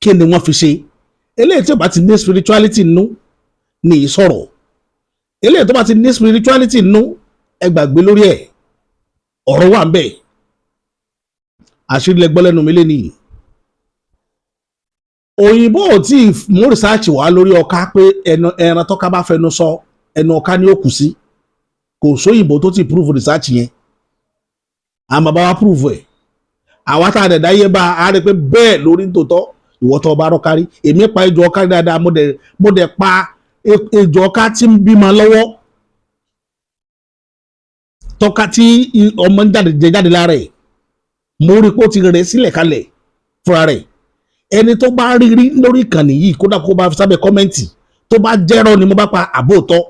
A: kí ni wọ́n fi ṣe eléyìí. Tí ó bá ti ní spirituality nínú ní ìsọ̀rọ̀ eléyìí, tó bá ti ní spirituality nínú, ẹ gbàgbé lórí ẹ̀. Ọ̀rọ̀ wà ń bẹ̀, àṣírí lẹ gbọ́ lẹ́nu mi lénìí. Òyìnbó ò tí ì mú research wá lórí ọká pé ẹnu ẹran tọ́ka bá fẹnu sọ, ẹnu ọká ni ó kù sí. Kò sóyìnbó tó ti prove research yẹn. Àwọn bàbá wa prove ẹ̀. Àwa tá a dẹ̀ dáyé bá a rí pé bẹ́ẹ̀ lórí tòótọ́. Ìwọ tó bá rọ́kárí, èmi pa ejò ọká dáadáa. Mo dẹ̀ pa ejò ọká tí ń bímọ lọ́wọ́, tọ́ka tí ọmọ ń jáde jẹ jáde lára ẹ̀. Mo rí i pé ó ti rẹ̀ sílẹ̀ kalẹ̀ fúnra rẹ̀. Ẹni tó bá rí rí lórí ìkànnì yìí, kódà kó bá fi sábẹ́ comment, tó bá jẹ́rọ́ ni mo bá pa àbóòtọ́.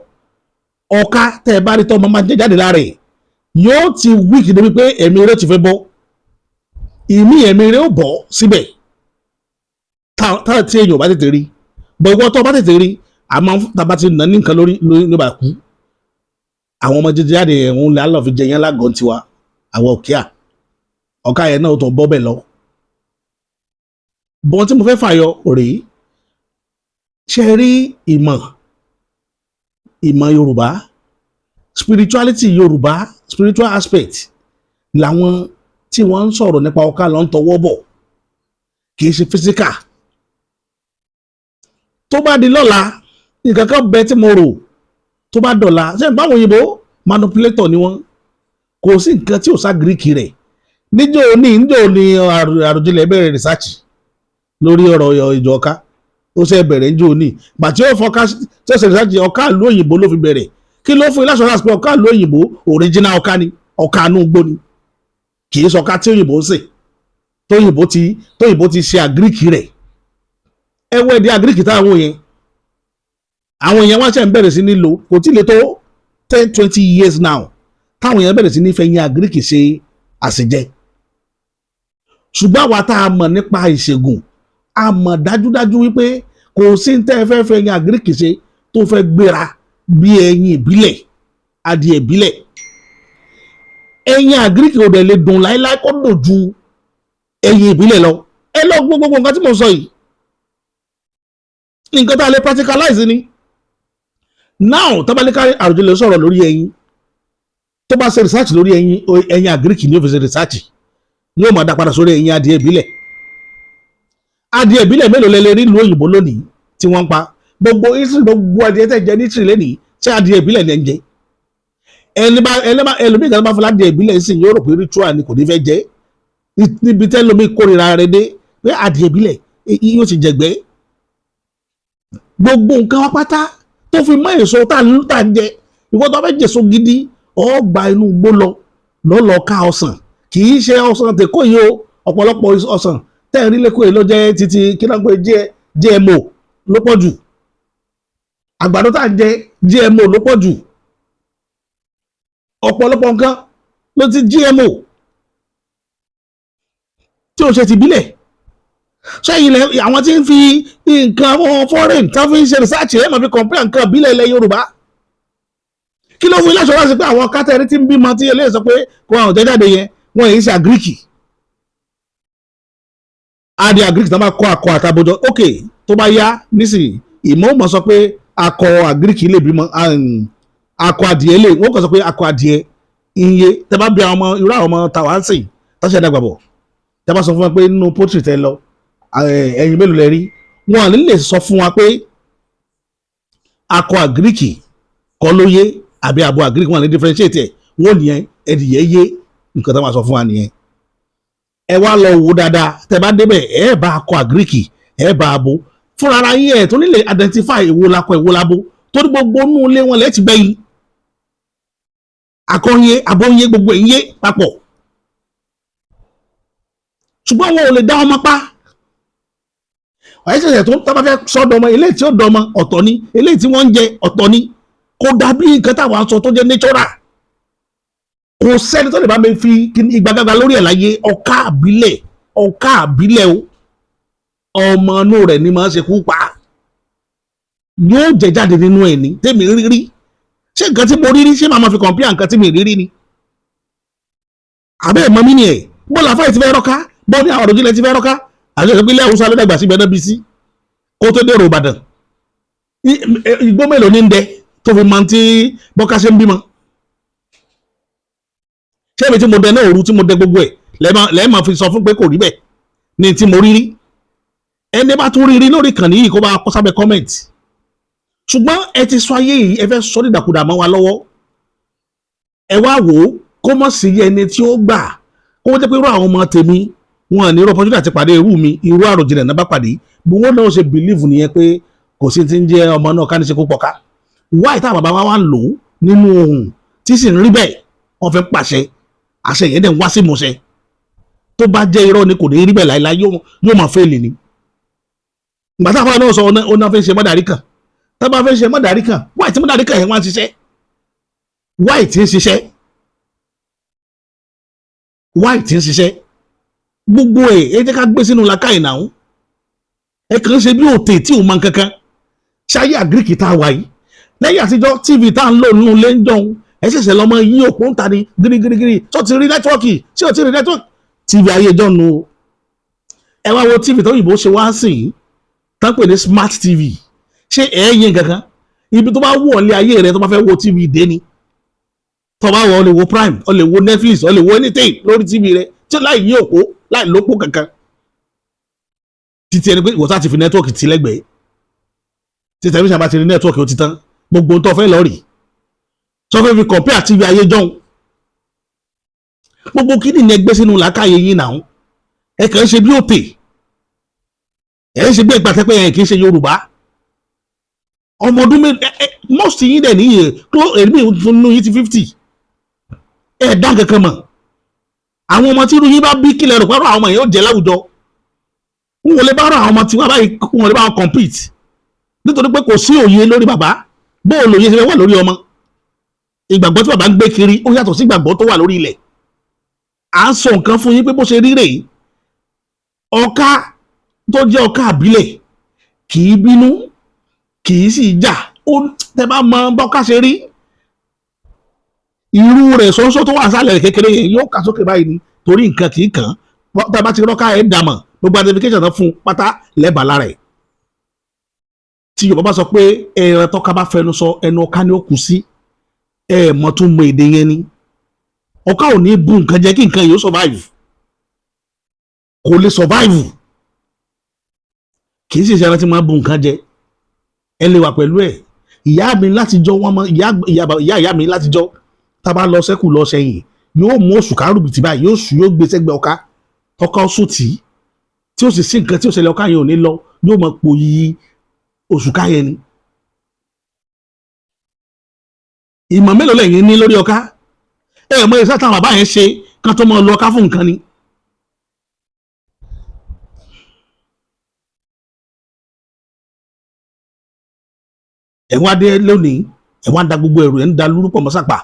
A: Ọ̀ka tẹ́ ẹ bá rí tọ́ ọmọ máa jẹ jáde lára ẹ̀, yóò ti weak débi pé ẹ̀mí rẹ̀ ti fẹ́ bọ́. Ìmí ẹ̀mí rẹ̀ ó bọ́ síbẹ̀ tá tí èèyàn ò bá tètè rí bọ̀. Ìwọ tó bá tètè rí, àmọ́ tàbá ti nà ní nǹkan lórí lórí ló bá kú. Àwọn ọmọ jẹjẹrẹ jáde, ẹ̀hún lálọ́ fi jẹ yẹn lágọ̀ọ́ tiwa. Àwọn òkè à ọ̀ka yẹn náà ó tún bọ́ bẹ̀ lọ. Bọ́n tí mo fẹ́ fàyọ rèé: ṣe rí ìmọ̀, ìmọ̀ Yorùbá, spirituality Yorùbá, spiritual aspect làwọn tí wọ́n ń sọ̀rọ̀ nípa ọ̀ka ló ń tọwọ́ bọ̀, kì í ṣe physical. Tó bá di lọ́la, nǹkan kan bẹ tí mo rò. Tó bá dọ̀la, ṣé n báwọn òyìnbó, manipulator ni wọ́n. Kò sí nǹkan tí ò sá gíríkì rẹ̀. Níjọ́ ní Àròjinlẹ̀ bẹ̀rẹ̀ research lórí ọ̀rọ̀ ìjọ ọ̀ka. Ó ṣe bẹ̀rẹ̀ níjọ́ ní gbàtí ó fọká tí ó ṣe research ọ̀ka ìlú òyìnbó ló fi bẹ̀rẹ̀. Kí ló fún ilé assurance pé ọká ìlú òyìnbó original ọká ni, ọká inú igbó ni, kì í sọká tí òyìnbó ń sè, tóyìnbó ti ṣe agric rẹ̀? Ẹ wọ ẹ̀dí agric táwọn yẹn, àwọn èèyàn wá ṣe ń bẹ̀rẹ̀ sí ní lò. Kò tí ì lè tó 10, 20 years now táwọn èèyàn bẹ̀rẹ̀ sí ní fẹ́ yín agric ṣe àṣejẹ. Ṣùgbọ́n àwa tá a mọ̀ nípa ìṣègùn, a mọ̀ dájúdájú wípé kò sí ní tẹ́ ẹ fẹ́ fẹ́ yín agric ṣe tó fẹ́ gbéra bí ẹyin ìbílẹ̀, adìẹ ìbílẹ̀. Ẹyin agric ò dẹ̀ lè dùn láéláé kó dùn ju ẹyin ìbílẹ̀ lọ. Ẹ lọ gbogbo nǹkan tí mo sọ yìí, nǹkan tá a lè practicalize ni. Now, tábàlíkà Àròjinlẹ̀ sọ̀rọ̀ lórí ẹyin, tó bá ṣe research lórí ẹyin, ẹyin agric ni ó fi ṣe research, yóò máa dá padà sórí ẹyin adìẹ ìbílẹ̀. Adìẹ ìbílẹ̀ mélòó lẹ lè rí ìlú òyìnbó lónìí tí wọ́n ń pa? Gbogbo Italy, gbogbo adìẹ tẹ̀ jẹ ní Italy lẹ́nìí, ṣé adìẹ ìbílẹ̀ ni ẹ ń jẹ? Ẹni bá ẹni bá ẹlòmíì kan bá fọlá adìẹ ìbílẹ̀ sí, yóò rò pé ritual ni, kò ní fẹ́ jẹ. Níbi tẹ́lómi kórìíra rẹ̀ dé pé adìẹ ìbílẹ̀ yóò ti jẹ̀gbẹ́. Gbogbo nǹkan wa pátá tó fi mọ́ èso tá à ń jẹ, ìwọ tó fẹ́ jèso gidi, ó gba inú igbó lọ lọ́lọ́ ká ọsàn. Kì í ṣe ọsàn tèkó yìí o. Ọ̀pọ̀lọpọ̀ ọsàn tẹ́ẹ̀rí lẹ́kọ̀ọ́ yìí ló jẹ́ títí kí náà pé GMO ló pọ̀ jù. Àgbàdo tá à ń jẹ, GMO ló pọ̀ jù. Ọ̀pọ̀lọpọ̀ nǹkan ló ti GMO tí ó ṣe ti bílẹ̀. Sẹ́yìn ilẹ̀ àwọn tí ń fi nǹkan àwọn foreign tí wọ́n fi ń ṣe research ẹ̀ máa fi compare nǹkan ìbílẹ̀ ilẹ̀ Yorùbá. Kí ló fún ilé aṣọ wá sí pé àwọn kátẹ́rì tí ń bímọ tí eléyìí sọ pé kó àwọn jẹ́jáde yẹn, wọ́n yìí ṣe agric, adìẹ agric tó máa kọ́ akọ àtàbọ̀jọ? Ok, tó bá yá nísìnyí, ìmọ̀ ò mọ̀ sọ pé akọ agric lè bímọ, akọ adìẹ lè, wọ́n kàn sọ pé akọ adìẹ iye. Tẹ bá bí àwọn ọmọ, irú àwọn ọmọ tàwa ń sìn tọ́sí ẹ̀dá gbàbọ̀, tẹ bá sọ fún wọn pé nínú poultry tẹ lọ, ẹyin mélòó lẹ rí, wọn à ní lè sọ fún wa pé akọ agric kọ́ ló yé àbí abo agric. Wọn à ní differentiate ẹ̀. Wọ́n nìyẹn ẹdìyẹ yé. Nǹkan tó máa sọ fún wa nìyẹn. Ẹ wá lọ wò dáadáa, tẹ bá débẹ̀, ẹ bá akọ agric, ẹ bá abo fúnra ara yín, ẹ tó nílè identify èwo lakọ, èwo labo, torí gbogbo inú ilé wọn lẹ́ẹ̀tì bẹ́yìn akọ́yé, abóyé, gbogbo ẹ̀ ń yé papọ̀. Ṣùgbọ́n wọn ò lè dá ọmọ pa. Ọ̀yẹ́ ṣẹ̀ṣẹ̀ tó tá bá fẹ́ sọ́dọ̀ ọmọ, eléyìí tí ó dọmọ ọ̀tọ̀ ni, eléyìí tí wọ́n ń jẹ ọ̀tọ̀ ni. Kò dàbí nǹkan táwọn sọ tó jẹ́ natural. Kò sẹ́ni tó lè bá mi fi ìgbàgbà lórí ẹ̀ láyé. Ọ̀ká àbílẹ̀, ọ̀ká àbílẹ̀ o, ọmọ inú rẹ̀ ni máa ń ṣekú pa, yóò jẹ jáde nínú ẹ̀ ní. Tèmi rírí, ṣé nǹkan tí mo rírí, ṣé màá ma fi compare nǹkan tí mi rírí ni? Àbẹ́ ẹ̀ mọ́ mí ni ẹ̀ bọ́ọ̀lù àfáà ti fẹ́ rọ́ká, bọ́ọ̀ ní àwọn Àròjinlẹ̀ ti fẹ́ rọ́ká. Àti ìpínlẹ̀ Haúsá ló dàgbà síbẹ̀ náà bí sí kó tó dèrò Ìbàdàn. Igbó mélòó ní ń dẹ tó fi mọ tí bọ́ká ṣe ń bímọ? Ṣé èmi tí mo dẹ náà òru tí mo dẹ gbogbo ẹ̀ lẹ́ẹ̀ máa fi sọ fún pé kò rí bẹ́ẹ̀ ní tí mo rí rí? Ẹni bá tún rí rí lórí ìkànnì yìí, kó bá kọ sábẹ́ comment. Ṣùgbọ́n ẹ ti sọ ayé yìí, ẹ fẹ́ sọ dídàkudà mọ́ wa lọ́wọ́. Ẹ wá wò ó, kó mọ̀ sí ẹni tí ó gbà kó jẹ́ pé irú àwọn ọmọ tèmi wọn ní irú opportunity àti pàdé irú mi, irú Àròjinlẹ̀ náà bá pàdé bí wọ́n náà ṣe believe nìyẹn pé kò sí ti ń jẹ́ ọmọ náà ká ní ṣe kó pọ̀ ká wáyé táwọn bàbá wa wá ń lò ó nínú ohun tí sì ń rí bẹ́ẹ̀. Wọ́n fẹ́ pàṣẹ, àṣẹ yẹn dẹ̀ ń wá sí ìmúṣẹ. Tó bá jẹ́ irọ́ ni, kò ní rí bẹ́ẹ̀ láéláé, yóò máa fail ni. Ìgbà táwọn náà sọ ọ náà fẹ́ ṣe mọ́dàrí kan, tá bá fẹ́ ṣe mọ́dàrí kan, wáyé tí mọ́dàrí kan yẹn wá ń ṣiṣẹ́? Wáyé tí ń ṣiṣẹ́? Wáyé tí ń ṣiṣẹ́? Gbogbo ẹ̀, ẹ jẹ́ ká gbé sínú làákàyè náà. Ẹ kàn ń ṣe bí òtè tí ò mọ kankan. Ṣáyé agric tá a wà yìí, lẹ́yìn àtijọ́, TV tá à ń lò nínú ilé ń jọun, ẹ ṣẹ̀ṣẹ̀ lọ́mọ yí òpó ń ta ni gírígírígírí tó ti rí network tí ò ti rí network. TV ayé ìjọ nu o. Ẹ wá wo TV tó òyìnbó ṣe wá sí i tán pè ní smart TV. Ṣé ẹ yín kankan ibi tó bá wù ọ́ lé ayé rẹ tó bá fẹ́ wo TV dé ni? Tó bá wọ̀, ọ lè wo Prime, ọ lè wo Netflix, ọ lè wo anything lórí TV rẹ tí láì yí òpó, láì lópó kankan. Títí ẹni pé ìwọ sá ti fi network ti lẹ́gbẹ̀ẹ́ tí tẹlifíṣàn bá ti rí network, ó ti tán. Gbogbo tó fẹ́ lọ rí tó fẹ́ fi compare TV ayé jọ̀hún, gbogbo kí nìyẹn gbé sínú làákàyè yín náà. Ẹ kàn ń ṣe bí òtè, ẹ ń ṣe bí ẹgbà tẹpẹ yẹn kì í ṣe Yorùbá. Ọmọ ọdún mé ẹ ẹ Most yín dẹ̀ níyì, èmi nínú yín ti 50, ẹ̀ dá kankan mọ̀. Àwọn ọmọ tí irú yín bá bí, kílẹ̀ rò pẹ́rọ àwọn ọmọ yẹn ó jẹ́ láwùjọ? N ò lè bá rọ àwọn ọmọ tí wọ́n báyìí, n ò lè bá wọn compete, nítorí pé kò sí òye lórí bàbá. Bóò lòye ṣe fẹ́ wà lórí ọmọ? Ìgbàgbọ́ tí bàbá ń gbé kiri, ó yàtọ̀ sí ìgbàgbọ́ tó wà lórí ilẹ̀. À ń sọ nǹkan fún yín pé bó ṣe rí rèé. Ọká tó jẹ́ ọká àbílẹ̀ kì í bínú, kì í sì jà. Ó tẹ bá mọ bọ́ká ṣe rí, irú rẹ̀ sọ́nsọ́ tó wà sálẹ̀ kékeré yẹn yóò kà sókè báyìí ni, torí nǹkan kì í kàn án. Tá a bá ti rọ́ká, ẹ̀ dàmọ̀ gbogbo identification náà fún pátá lẹ́bàá lára ẹ̀. Tí Yorùbá bá sọ pé ẹran tọ́ka bá fẹnu sọ, ẹnu ọká ni ó kù sí. Ẹ mọ̀ tún mọ èdè yẹn ni. Ọká ò ní bu nǹkan jẹ́ kí nǹkan yìí ó survive. Kò lè survive. Kì í sì ṣe ẹran tí máa bu nǹkan jẹ. Ẹ lè wà pẹ̀lú ẹ̀. Ìyá mi látijọ́, wọ́n mọ ìyá ìyá ìyá mi látijọ́. Tá a bá lọ sẹ́kù lọ sẹ́yìn, yóò mú oṣù kárùbìtì báyìí, yóò sùn, yóò gbé sẹ́gbẹ́ ọká, tọ́ka ó sùn tì í, tí ó sì sí nǹkan tí ó ṣẹlẹ̀, ọká yẹn ò ní lọ, yóò mọ pò yí oṣù káyẹn ni. Ìmọ̀ mélòó lẹ́yìn ní lórí ọká? Ẹ mọ iṣẹ́ táwọn bàbá yẹn ṣe kán tó mọ lọ ọká fún nǹkan ni. Ẹ wá dé lónìí, ẹ wá ń da gbogbo ẹrù, ẹ ń da lúrúpọ̀ mọ́sàpà.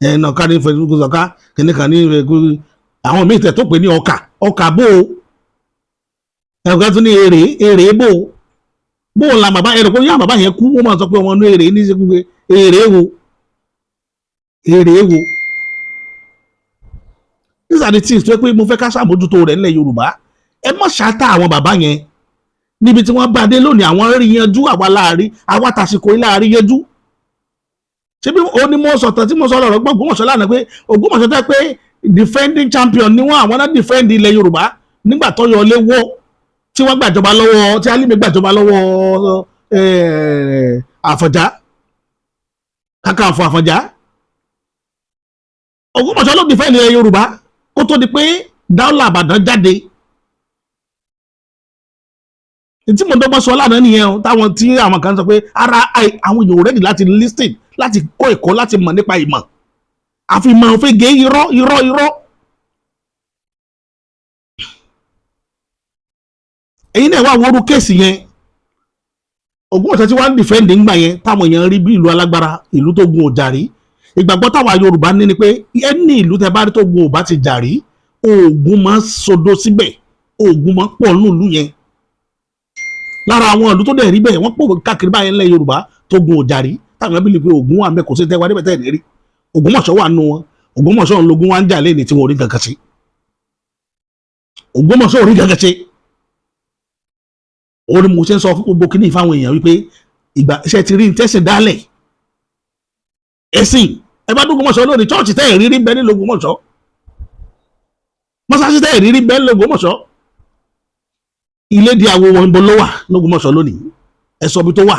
A: Ẹ nà ká ní fẹsùn ọká kìnìún kan ní àwọn míì tẹ̀ tó pè ní ọkà. Ọkà bó o, ẹ̀ka tún ní èrè. Èrè bó o, bó o la bàbá ẹ̀rọ kó yá bàbá yẹn kú, wọ́n máa sọ pé ọmọ inú èrè ní í ṣe gbogbo èrè wo, èrè wo. These are the things tó yẹ pé mo fẹ́ ká ṣàmójútó rẹ̀ nílẹ̀ Yorùbá. Ẹ má ṣáátá àwọn bàbá yẹn níbi tí wọ́n bá dé lónìí. Àwọn rí yanjú, àwa láàrí, àwa tàsìkò yìí láàrí yanjú. Ṣé bí ó ní mo sọ̀tàn tí mo sọ lọ́rọ̀ gbọ́n Ògbómọ̀ṣọ́ lánàá, pé Ògbómọ̀ṣọ́ tẹ́ pé defending champion ni wọ́n, àwọn náà defend ilẹ̀ Yorùbá nígbà tó yọ lé wọ́, tí wọ́n gbàjọba lọ́wọ́, tí Alimi gbàjọba lọ́wọ́ Àfọ̀njá, Kakanfò Àfọ̀njá. Ògbómọ̀ṣọ́ ló defend ilẹ̀ Yorùbá kó tó di pé dáúlà Àbàdàn jáde. Tí mo dọ́gbọ́n sọ lánàá nìyẹn o, táwọn tí àwọn kan sọ pé ara àwọn èèyàn ready láti listen, láti kọ́ ẹ̀kọ́, láti mọ̀ nípa ìmọ̀, àfi ìmọ̀ òfin gé irọ́, irọ́, irọ́. Èyí náà wà wọ́ọ́rù case yẹn. Ògbómọ̀ṣọ́ tí wọ́n ń defend ńgbà yẹn, táwọn èèyàn rí bí ìlú alágbára, ìlú tó gun ọjà rí. Ìgbàgbọ́ táwa Yorùbá ní ni pé ẹni ìlú tẹ bá rí tó gun ò bá ti jà rí, oògùn máa ń sodo síbẹ̀, oògùn máa ń pọ̀ nínú ìlú yẹn. Lára àwọn ìlú tó dẹ̀ rí bẹ́ẹ̀, wọ́n pọ̀ káàkiri báyẹn ńlẹ̀ Yorùbá tó gun ọjà rí, táwọn ẹbí lè pe oògùn wà ń bẹ, kò sí tẹ́wá níbẹ̀ tẹ́ẹ̀ ní rí. Ògbómọ̀ṣọ́ wà nù wọn. Ògbómọ̀ṣọ́ ńlọgún wá ń jà lẹ́ni tí wọn ò rí kankan ṣe. Ògbómọ̀ṣọ́ ò rí kankan ṣe. Òun ni mo ṣe ń sọ fún gbogbo kíní fáwọn èèyàn wípé ìgbà iṣẹ́ ti rí ní tẹ́sìn dálẹ̀ ẹ̀sìn. Ẹ bá dúgbòmọ̀ṣọ́ lónìí, church tẹ́ ẹ̀ rírí bẹ́ẹ̀ ní l'Ògbómọ̀ṣọ́, mọ́sáàsì tẹ́ ẹ̀ rírí bẹ́ẹ̀ ní l'Ògbómọ̀ṣọ́, ilé di àwo wọn ibo ló wà l'Ògbómọ̀ṣọ́ lónìí? Ẹ sọ ibi tó wà.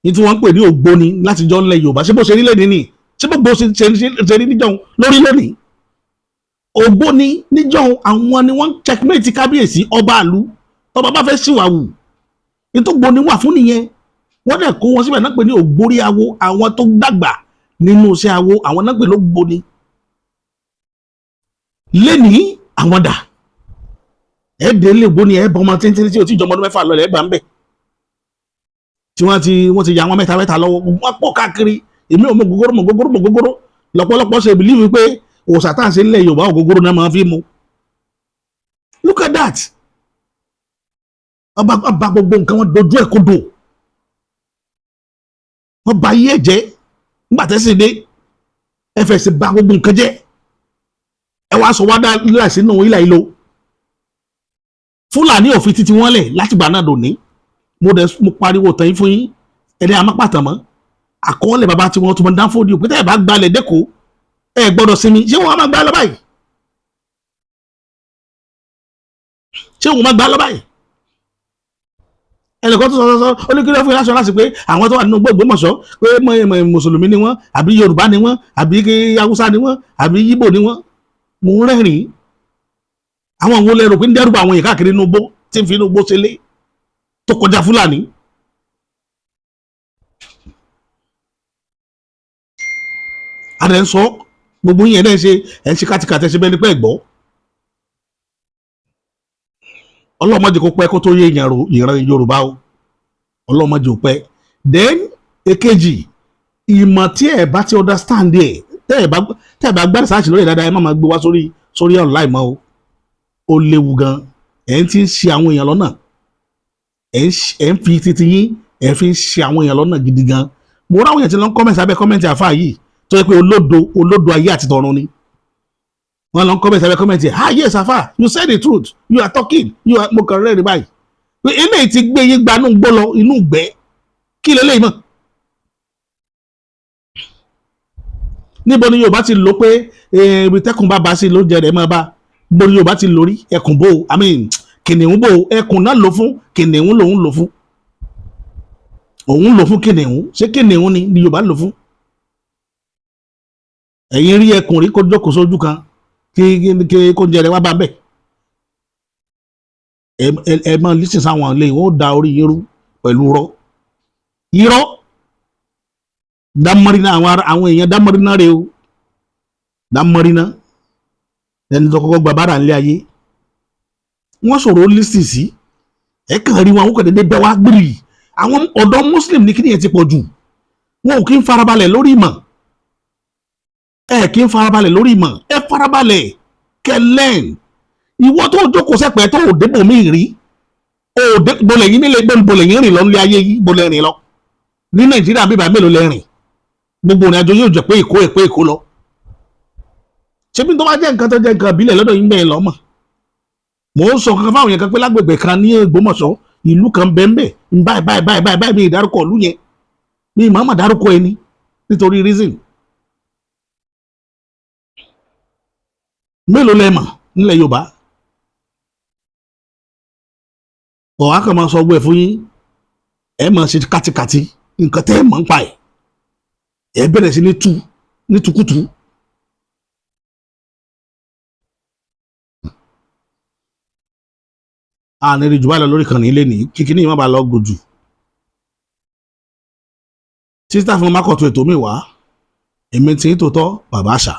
A: Ní tí wọ́n ń pè ní ògbóni látijọ́ ńlẹ̀ Yorùbá, ṣé bó ṣe rí lẹ́ni ni? Ṣé bó ṣe rí níjọ́ lórí lónìí? Ògbóni níjọ́, àwọn ni wọ́n checkmate kábíyèsí ọba àlú tọba bá fẹ́ ṣìwàwù. Nítorí wà fún nìyẹn. Wọ́n dẹ̀ kó wọn síbẹ̀ náà pè ní ògbórí awo. Àwọn tó dàgbà nínú iṣẹ́ awo, àwọn náà pè lógbóni. Lẹ́nìí àwọn dà? Ẹ̀ dé lè gbóni, ẹ̀ bọ́ ọmọ tíntín tí o ti jọmọ ọdún 6 lọ, ẹ̀ bá ń bẹ̀ tí wọ́n ti ya wọn mẹ́ta mẹ́ta lọ́wọ́. Wọ́n pọ̀ káàkiri. Èmi ò mọ ògógóró, mọ ògógóró, mọ ògógóró. Lọ́pọ̀lọpọ̀ ṣe believe pé òòṣà tá à ń ṣe nílẹ̀ Yorùbá, ògógóró náà máa fi mu. Look at that. Ọba ọba gbogbo nǹkan wọn dojú ẹ̀ kodò, wọ́n ba ayé ẹ̀ jẹ́. Nígbà tẹ́sí dé, ẹ fẹ̀sì ba gbogbo nǹkan jẹ́. Ẹ wá sọ wá dá láì sínú ìlà ìlò. Fúlàní ò fi títí wọn lẹ̀ látìgbà náà dòní. Mo dẹ̀ mo pariwo tàn yín fún yín, ẹni àmọ́ mọ́ àkọọ́lẹ̀ bàbá tí wọ́n tún mọ́ dáńfódì òpin tẹ́ ẹ̀ bá gbalẹ̀ dẹ́kọ̀ọ́, ẹ gbọ́dọ̀ sinmi. Ṣé wọ́n máa gbá lọ báyìí? Ṣé wọ́n máa gbá lọ báyìí? Ẹnìkan tó sọ sọ ó ní kí ló fún yín láṣọ láti pé àwọn tó wà nínú Ògbómọ̀ṣọ́ pé mùsùlùmí ni wọ́n, àbí Yorùbá ni wọ́n, àbí Haúsá ni wọ́n, àbí Yíbò ni wọ́n. Mo ń rẹ́rìn-ín. Àwọn òun lè rò pé ń dẹ́rù bá àwọn èèyàn káàkiri inú igbó tí ń fi inú igbó ṣe lé. tó kọjá Fúlàní. Adẹ ń sọ gbogbo yẹn náà, ṣe ẹ̀ ń ṣe kátikàtẹ́, ṣe bẹ́ẹ̀ ni pẹ́ gbọ́. Ọlọ́mọdé kó pẹ́ kó tó yé ìran Yorùbá o, ọlọ́mọdé ò pẹ́. Then èkejì, ìmọ̀ tí ẹ̀ bá ti understand ẹ̀, tẹ́ ẹ̀ bá gbá research lórí ẹ̀ dáadáa, ẹ má máa gbé wá sórí online mọ́ o. Ó léwu gan. Ẹ̀ ń ti ń ṣe àwọn èèyàn lọ́nà, ẹ̀ ń fi titi yín, ẹ̀ fi ń ṣe àwọn èèyàn lọ́nà gidi gan. Mo ráwọn èèyàn tí lọ́n comment abẹ́ comment àfáà yìí, tó yẹ pé olódo, olódo ayé àti tọ̀run ni wọ́n lọ́n comment abẹ́ comment. "Ah yes, àfáà, you said the truth, you are talking, you are." Mo kàn rẹ́rìn báyìí pé eléyìí ti gbé yín gbanú gbó lọ inú gbẹ́. Kí lélẹ́yìí mọ̀? Níbo ni Yorùbá ti lò pé ibi tẹ́kùn bá ba sí lóúnjẹ rẹ̀ máa bá? Níbo ni Yorùbá ti lórí ẹkùn bò? I mean, kìnìún bò? Ẹkùn náà lò fún kìnìún, lòun lò fún, òun lò fún kìnìún. Ṣé kìnìún ni Yorùbá lò fún? Ẹ̀yin rí ẹkùn rí kó jókòó sójú kan kí kó jẹ rẹ̀ wá bá bẹ̀? Ẹ máa lísìn sáwọn ilé, wọn ó da orí yín rú pẹ̀lú rọ́ irọ́ dámọ́rínà. Àwọn èèyàn dámọ́rínà rè o, dámọ́rínà ẹni tó kọ́kọ́ gba bára nílé ayé. Wọ́n sọ̀rọ̀ lísìn sí ẹ kàn rí wọn, àwọn kò dédé bẹ́ wá gbìrì. Àwọn ọ̀dọ́ Muslim ní kíni yẹn ti pọ̀ jù. Wọn ò kí ń farabalẹ̀ lórí ìmọ̀. Ẹ kí ń farabalẹ̀ lórí ìmọ̀. Ẹ farabalẹ̀ kẹ́ learn. Ìwọ tó jókòó sẹ́pẹ̀ tó ò débò mí rí, ò dé bolẹ̀ yín nílé, bolẹ̀ yín rìn lọ nílé ayé yìí, bolẹ̀ rìn lọ ní Nàìjíríà bíbá mélòó lẹ rìn? Gbogbo ìrìn àjò yóò jẹ́ pé Èkó, Èkó, Èkó lọ. Ṣé bí tó bá jẹ́ nǹkan tó jẹ́ nǹkan ìbílẹ̀ lọ́dọ̀ yín bẹ́ẹ̀ lọ́mọ̀? Mò ń sọ kankan fáwọn yẹn kan pé lágbègbè kan ní Ògbómọ̀ṣọ́, ìlú kan bẹ́ẹ̀ ń báyìí báyìí báyìí báyìí báyìí. Mi ìdárúkọ ìlú yẹn, mi ìmọ̀ mà dárúkọ ẹni nítorí reason. Mélòó lẹ mọ̀ nílẹ̀ Yorùbá? Ọ̀há kan máa sọ ọgbẹ́ fún yín, ẹ máa ṣe kátikàti. Nǹkan tẹ́ ẹ mọ̀ ń pa ẹ̀, ẹ bẹ̀rẹ̀ sí ní tú ní tukutu. A ní rí jù báyìí lọ lórí ìkànnì ilé ní kíkí ní ìmọ̀ bá lọ gùn jù. Títà fún mákọ̀tún ètò mi wá, èmi tí ń tòótọ́ bàbá àṣà.